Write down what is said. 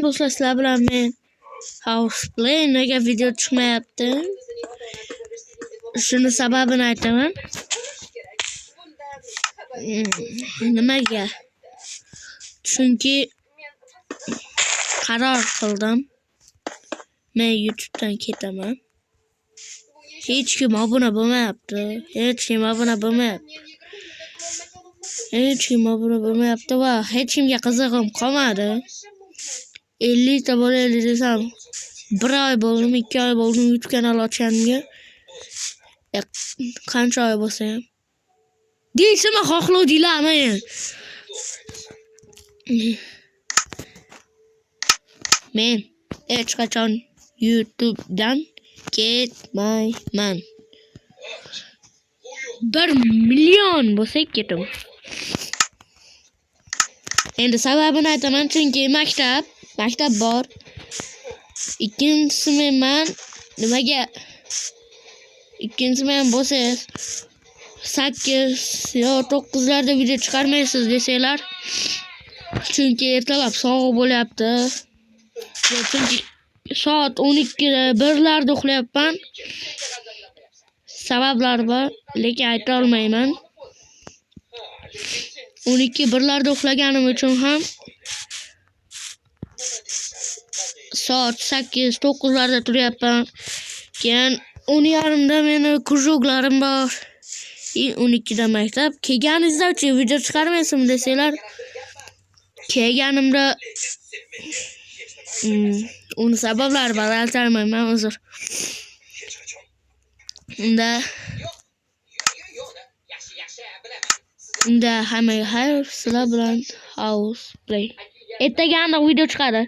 Do'stlar, sizlar bilan men Houseplay. Nega video chiqmayapti? Shuni sababini aytaman. Nimaga? Chunki qaror qildim. Men YouTube'dan ketaman. Hech kim obuna bo'lmayapti. Hech kim obuna bo'lmayapti. Hech kim obuna bo'lmayapti va hech kimga qizig'im qolmadi. 50 ta bo'laylik desam, 1 oy bo'ldimi, 2 oy bo'ldimi YouTube kanal ochganimga. Qancha oy bo'lsa ham. Deysizmi, xohlovdinglarmi? Men hech qachon YouTube'dan ketmayman. 1 million bo'lsa ketaman. Endi sababini aytaman, chunki maktab bor. Ikkinchisi men nimaga? Ikkinchisi men bo'lsangiz 8 yo 9larda video chiqarmaysiz desanglar, chunki ertalab sovuq bo'lyapti. Chunki soat 12da 1larda uxlayapman. Sabablar bor, lekin ayta olmayman. 12 1larda uxlaganim uchun ham soat 8 9larda turyapman. Keyin 10:30da meni krujoklarim bor. 12da maktab. Kelganingizda-chi video chiqarmaysizmi desanglar, kelganimda uni sabablari bor, aytolmayman, uzr. Unda hammaga xayr, sizlar bilan Houseplay. Ertaga aniq video chiqadi.